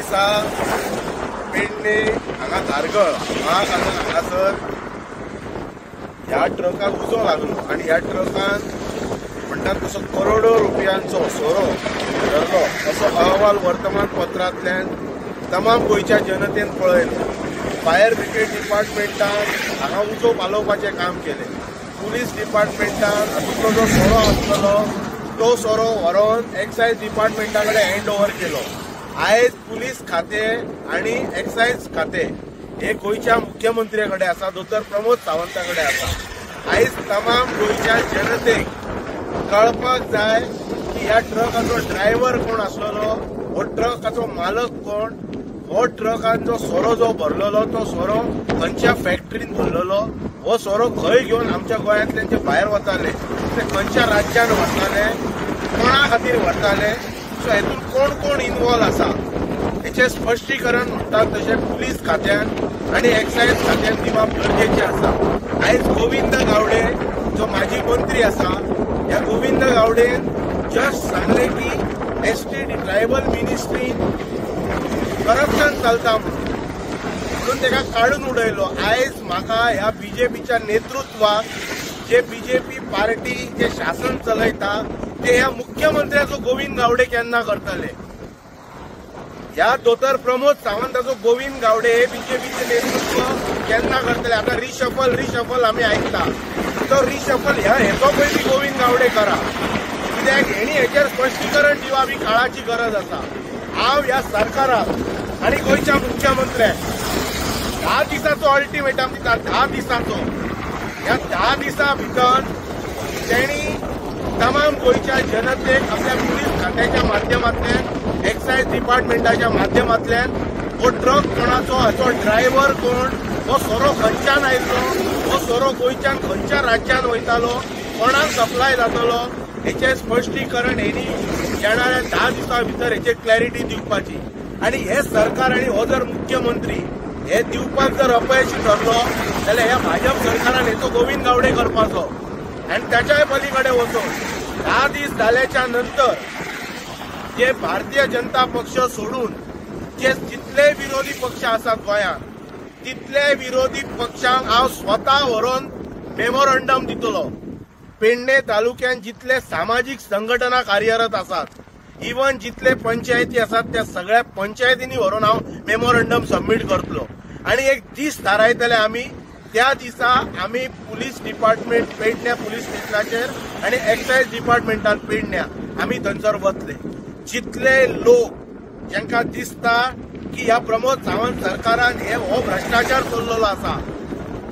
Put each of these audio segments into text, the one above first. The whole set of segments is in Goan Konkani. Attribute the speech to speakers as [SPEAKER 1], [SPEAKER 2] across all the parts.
[SPEAKER 1] दिसा पेडणे हांगा धारगळ महाखाजन हांगासर ह्या ट्रकाक उजो लागलो आनी ह्या ट्रकान म्हणटात तसो करोडो रुपयांचो सोरो धरलो असो अहवाल वर्तमानपत्रांतल्यान तमाम गोंयच्या जनतेन पळयलो. फायर ब्रिगेड डिपार्टमेंटान हांगा उजो पालोवपाचें काम केलें. पुलीस डिपार्टमेंटान हातूंतलो जो सोरो आसतलो तो सोरो व्हरोन एक्सायज डिपार्टमेंटा कडेन हँड ओवर केलो. आयज पुलीस खातें आनी एक्सायज खातें हे गोंयच्या मुख्यमंत्र्या कडेन आसा, दोतोर प्रमोद सावंता कडेन आसा. आयज तमाम गोंयच्या जनतेक कळपाक जाय की ह्या ट्रकाचो ड्रायव्हर कोण आसलेलो, हो ट्रकाचो मालक कोण, हो ट्रकान जो सोरो जो भरलेलो तो सोरो खंयच्या फॅक्टरीन भरलेलो, हो सोरो खंय घेवन आमच्या गोंयांतल्यान जे भायर वताले ते खंयच्या राज्यान व्हरताले, कोणा खातीर व्हरताले, सो हेतून कोण कोण इनवॉल्व आसा हेचें स्पश्टीकरण म्हणटात तशें पुलीस खात्यान आनी एक्सायज खात्यान दिवप गरजेचें आसा. आयज गोविंद गावडे जो माजी मंत्री आसा, ह्या गोविंद गावडेन जस्ट सांगलें की एस टी ट्रायबल मिनिस्ट्रीन करप्शन चलता म्हणून ताका काडून उडयलो. आयज म्हाका ह्या बीजेपीच्या नेतृत्वाक, जे बीजेपी पार्टी जे शासन चलयता ते ह्या मुख्यमंत्र्याचो गोविंद गावडे केन्ना करतले? ह्या दोतोर प्रमोद सावंताचो गोविंद गावडे हे बीजेपीचे नेतृत्व केन्ना करतले? आतां रिशफल आमी आयकता, तो रिशफल ह्या हेचो पयलीं गोविंद गावडे करा, कित्याक हेणी हेचेर स्पश्टीकरण दिवप ही काळाची गरज आसा. हांव ह्या सरकाराक आनी गोंयच्या मुख्यमंत्र्याक 10 दिसाचो अल्टिमेटम दिता, 10 दिसाचो. ह्या 10 दिसां भितर तेणी तमाम गोंयच्या जनतेक आपल्या पुलीस खात्याच्या माध्यमांतल्यान, एक्सायज डिपार्टमेंटाच्या माध्यमांतल्यान हो ट्रक कोणाचो, हाचो ड्रायव्हर कोण, हो सोरो खंयच्यान आयलो, हो सोरो गोंयच्यान खंयच्या राज्यान वयतालो, कोणाक सप्लाय जातलो, हेचें स्पश्टीकरण हेणी येणाऱ्या 10 दिसां भितर हेचेर क्लॅरिटी दिवपाची. आनी हे सरकार आनी हो जर मुख्यमंत्री हे दिवपाक जर अपयशी ठरलो जाल्यार ह्या भाजप सरकारान हेचो गोविंद गावडे करपाचो आनी त्याच्याय पलीकडे वचून 10 दीस जाल्याच्या नंतर जे भारतीय जनता पक्ष सोडून जे जितले विरोधी पक्ष आसात गोंयांत तितले विरोधी पक्षांक हांव स्वता व्हरोन मेमोरंडम दितलो. पेडणे तालुक्यान जितले सामाजीक संघटना कार्यरत आसात, इवन जितले पंचायती आसात त्या सगळ्या पंचायतींनी व्हरून हांव मेमोरंडम सबमीट करतलो आनी एक दीस थारायतले आमी. त्या दिसा आमी पुलीस डिपार्टमेंट पेडण्या पुलीस स्टेशनाचेर आनी एक्सायज डिपार्टमेंटान पेडण्या आमी थंयसर वतले. जितले लोक जांकां दिसता की ह्या प्रमोद सावंत सरकारान हे हो भ्रश्टाचार चल्लेलो आसा,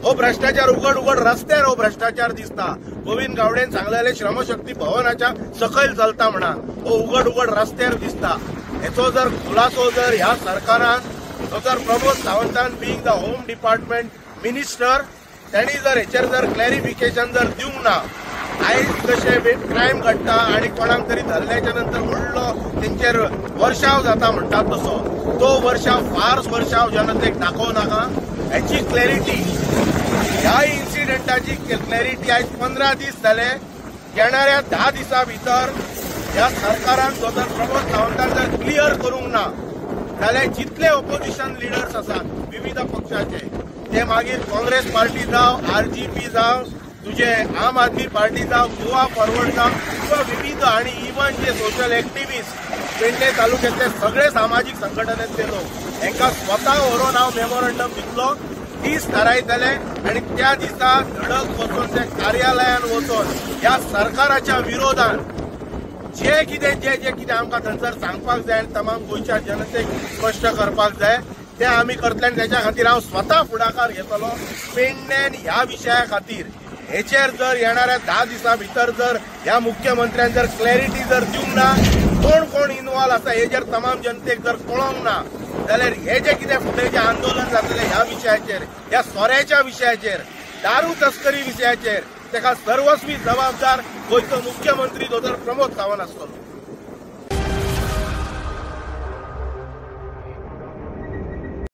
[SPEAKER 1] हो भ्रश्टाचार उघड उघड रस्त्यार हो भ्रश्टाचार दिसता. गोविंद गावडेन सांगलेले श्रमशक्ती भवनाच्या सकयल चलता म्हणा, हो उघड उघड रस्त्यार दिसता. हेचो जर खुलासो जर ह्या सरकारान दोतोर Pramod सावंतान being the home department minister त्यांनी जर हेचेर जर क्लॅरिफिकेशन जर दिवंक ना, आयज जशें क्रायम घडटा आनी कोणाक तरी धरल्याच्या नंतर व्हडलो तेंचेर वर्षाव जाता म्हणटात तसो तो वर्षाव फार्स वर्षाव जनतेक दाखोवं नाका. हेची क्लॅरिटी, ह्या इन्सिडंटाची क्लॅरिटी आयज 15 दीस जाले. येणाऱ्या 10 दिसां भितर ह्या सरकारान दोतोर प्रमोद सावंतान जर क्लियर करूंक ना जाल्यार जितले ओपोजिशन लिडर्स आसात विविध पक्षाचे, ते मागीर काँग्रेस पार्टी जावं, आरजीपी जावं, तुजे आम आदमी पार्टी जावं, गोवा फॉरवर्ड जावं, किंवा विविध आनी इवन जे सोशल एक्टिविस्ट पेडणे तालुक्यांतले सगळे सामाजीक संघटनेतले लोक हेंकां स्वता व्हरोन हांव मेमोरंडम दितलो. दीस थारायतले आनी त्या दिसा धडक वचून त्या कार्यालयान वचून ह्या सरकाराच्या विरोधान जे कितें जे जे कितें आमकां थंयसर सांगपाक जाय आनी तमाम गोंयच्या जनतेक स्पश्ट करपाक जाय ते आमी करतले आनी तेच्या खातीर हांव स्वता फुडाकार घेतलो. पेडण्यान ह्या विशया खातीर हेचेर जर येणाऱ्या 10 दिसां भितर जर ह्या मुख्यमंत्र्यान जर क्लॅरिटी जर दिवंक ना, कोण कोण इनवॉल्व आसा हेजेर तमाम जनतेक जर कळोंक ना जाल्यार हे जे कितें फुडें जें आंदोलन जातलें ह्या विशयाचेर, ह्या सोऱ्याच्या विशयाचेर, दारू तस्करी विशयाचेर तेका सर्वस्वी जबाबदार गोंयचो मुख्यमंत्री दोतोर प्रमोद सावंत आसतलो.